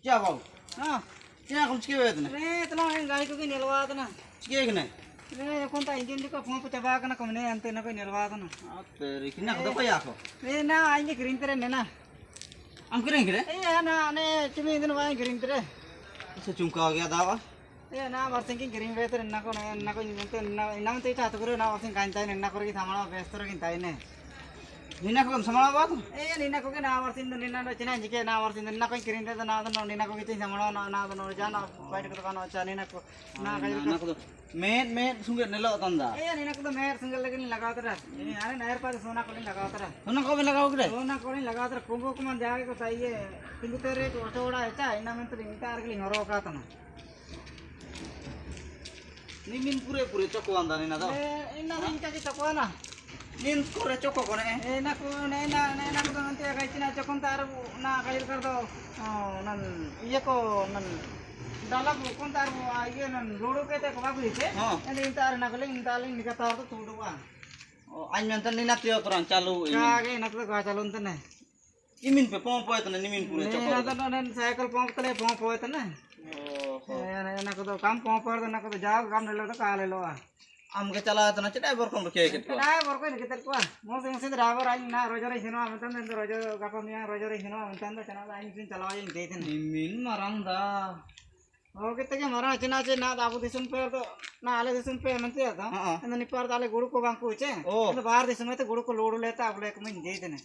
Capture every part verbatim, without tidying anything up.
Kia bau? Haa. Kia kum chike wet ne? Re, tala en gai ko ki nelwa tana. Chike ne? Re, kon ta engine ko pump chaba kana kamne ante na ko nelwa tana. Atte, re, kina ko ko ya ko? Re, na, ainge green tere ne na. Am green kire? E, na, ne, tumi din wa green tere. Asa chunka ho gaya dawa. E, na, warsin ki green wet ne na ko, ne na ko, ne na, na te ta to kure na warsin kan tai ne na ko ki samala best ro kin tai ne. Nina ko samala ba tu? E, nina ko ke na warsin do, nina do china jike na warsin do, nina ko kirin de na do, nina ko kitin samala na, na do, jana, fight ko kana cha, nina ko, na, na, kai na ko. Met, met, sunge nelo tanda. E, nina ko do met, sunge lagi ni laga tara. E, ane nair pa sona ko ni laga tara. Sona ko ni laga tara. Sona ko ni laga tara, kumbo kuman jage ko saiye, tingu tere ko choda echa, ina men to inta ar ke lingoro ka tana. Ni min pure pure choko anda ni na do. E, ina min kaki choko ana. Nin kore choko kone. E, na ko, ne, na, ne, na ko nanti agai china choko ntar na kai kar do. O, nan, iye ko, nan. Dala ko kon tar, a, iye nan, rodo ke te ko babu ite. Ha. Ende intar na ko le, intar le nika tar do tudu a. O, ain mentan ni na tio turan chalu. Ka ke na ko ka chalu ntene. Imin pe pump poetna, nimin pure choko. Na, na, na, cycle pump tale pump poetna. Oho. E, na, na ko do kam pump poetna, na ko do jao kam lelo do ka lelo a. Am ke chala tana che driver kom ke ke ko. Driver ko ke ko. Mo sing sing driver ain na rojo re sino am tan rojo gapa mi rojo re sino am tan chana ain sin chala ain de ten. Nimin marang da. O, kete ke mara china china da abu disum pe do, na ale disum pe manti da. Haa, haa. Enda ni par da ale guru ko bangku che. O. Enda bahar disum te guru ko lodu leta abu le ko min de tene.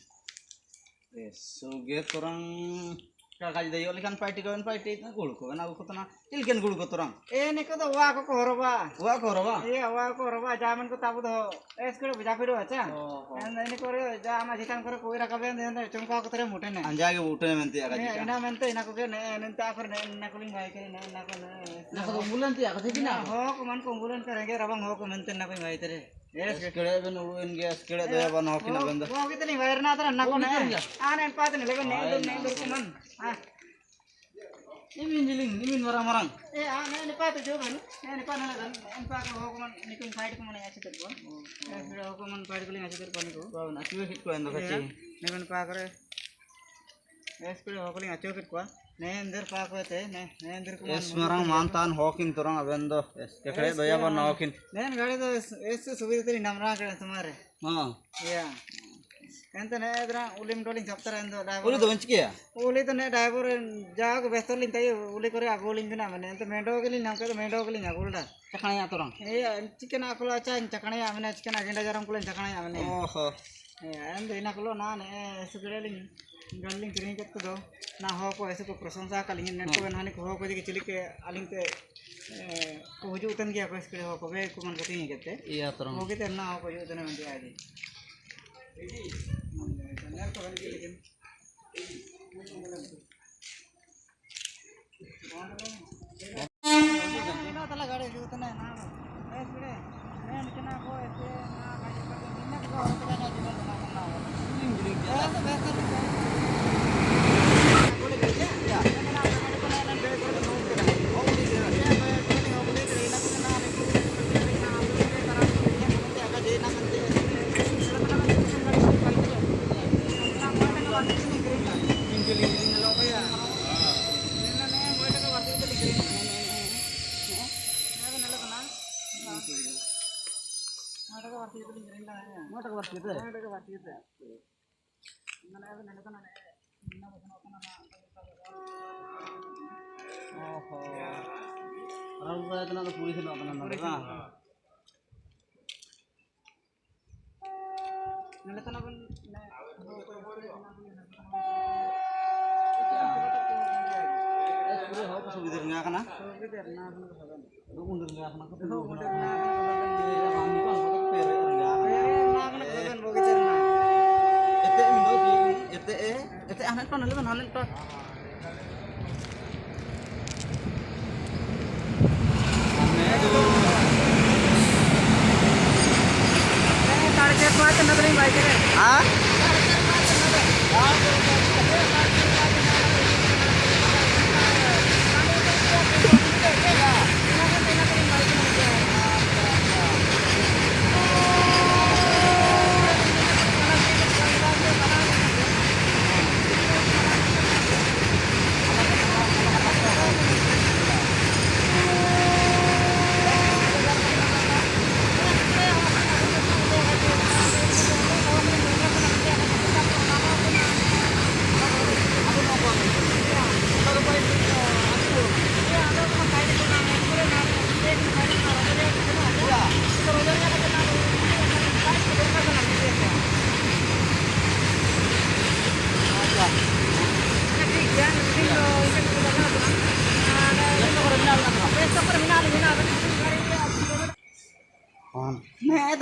Eso ge torang ka kaji da yo likan party ko party na guru ko na ko tana ilken guru ko torang. E ni ko da wa ko ko horoba. Wa ko horoba. Iya, wa ko horoba jaman ko tabu do. Es kore buja pidu acha. Oho. Enda ini kore ja ama jitan kore koi raka ben den chungka ko tere mute ne. Anja ge mute ne mente aga jika. Ina mente ina ko ke ne, ina ta kore ne, ina ko ling bai kere ne, ina ko ne. Na ko bulan ti aga siki na. Ho ko man ko bulan kere ge rabang ho ko mente na ko bai tere. Yes. Kere ben ulu en ge kere do ya ban ho kina ben da. Ho kita ling bai na tara na ko ne. Ane en pat ne leben ne, ne ko man. Ah. Imin jiling, imin marang-marang. E, a, ne, ne pa tu jogan, ne, ne pa nalagan, ne pa ko hukuman, ne kun fight ko mana ya chitar ko. E, hukuman fight ko le ya chitar ko ne ko. Wow, na chiwa hit ko ando kachi. Ne kun pa kare. Yes, kuli hokolin acho kit kwa. Ne ender pa ko te, ne, ne ender ko. Yes, man, marang mantan hokin turang abendo. Yes, kekre do ya ban hokin. Ne gari do es, es subida teri namra kare tumare. Ha. Ya. Ente ne edra ulim dolin chaptara endo driver. Uli do benchi kia? Uli do ne driver jago bestor lin tai uli kore ago lin bina mane. Ente mendo ke lin nam ke do mendo ke lin ago da. Chakana ya turang. Iya, chikana aku la chan, chakana ya mane, chikana agenda jaram kulen chakana ya mane. Oho. Iya, ende ina kulo na ne, eh, sugere ling, galing kering ket do. Na hoko, esu ko prasangsa kaling, ne ko nani ko hoko jige chilike aling te, eh, ko huju utan gia ko sugere hoko, be ko man kating kete. Iya, turang. Oke, te na hoko huju utan mandi aja. Oho. Orang tua itu nak polisi nak tenang, tenang. Ete, ete, anen pan, anen pan.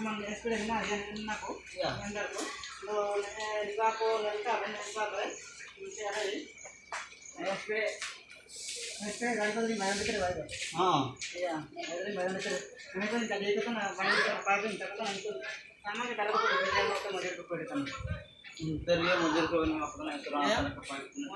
man, spray na, jan na ko. Ya. Jan ko. Lo, eh, liba ko, liba ko, liba ko, eh. Spray, spray, gari ko di mayo de kere, bhai. Haan. Ya, gari ko di mayo de kere. Main to inta dekho to na, mayo de kere, paap inta to na, inta. Sama ke taraf ko, mujur ko pade to na. Interior mujur ko na, apna interior ko pade to na.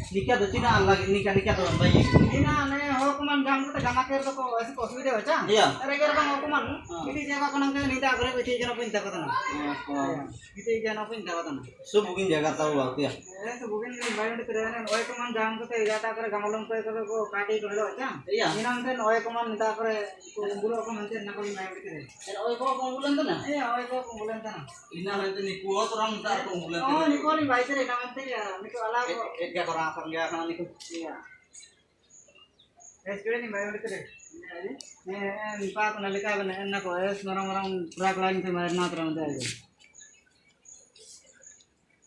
Nikah do china Allah, nikah, nikah do Allah. Ina ne hukuman gam ko gana ker do ko, aisi ko osubidha hocha? Iya. Are ker bang hukuman. Ah. Iti jaga ko nang nida kore, iti jana pinta ko na. Ah, ah. Iti jana pinta ko na. So booking jaga tau waktu ya. Eh, so booking ni bayu de kere ne, oi ko man gam ko te ida ta kore gamalong ko ko kati ko lo cha. Iya. Ina ne oi ko man nida kore ko umbulo ko man te na ko ni bayu de kere. Oi ko ko umbulan tu na? Iya, oi ko ko umbulan tu na. Ina nanti niku, oh, orang minta aku bulan. Oh, niku ni baik deh, nanti ya, niku ala ko. Eh, eh, gak orang apa enggak sama niku. Iya. Es kira ni baik deh. Eh, eh, nipa aku nalika bana, eh, na ko, eh, orang-orang berak lain tu, mana nak orang tu aja.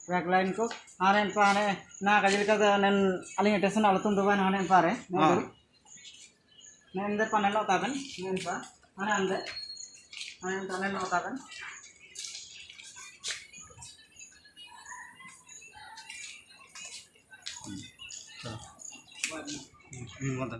Berak lain ko, ane pa ane, na kajil ka tu, nen, aling itu sana alatun tu bana, ane pa re. Ah. Nende panel lo taben, nende pa, mana ande, nende panel lo taben. Voilà. Voilà.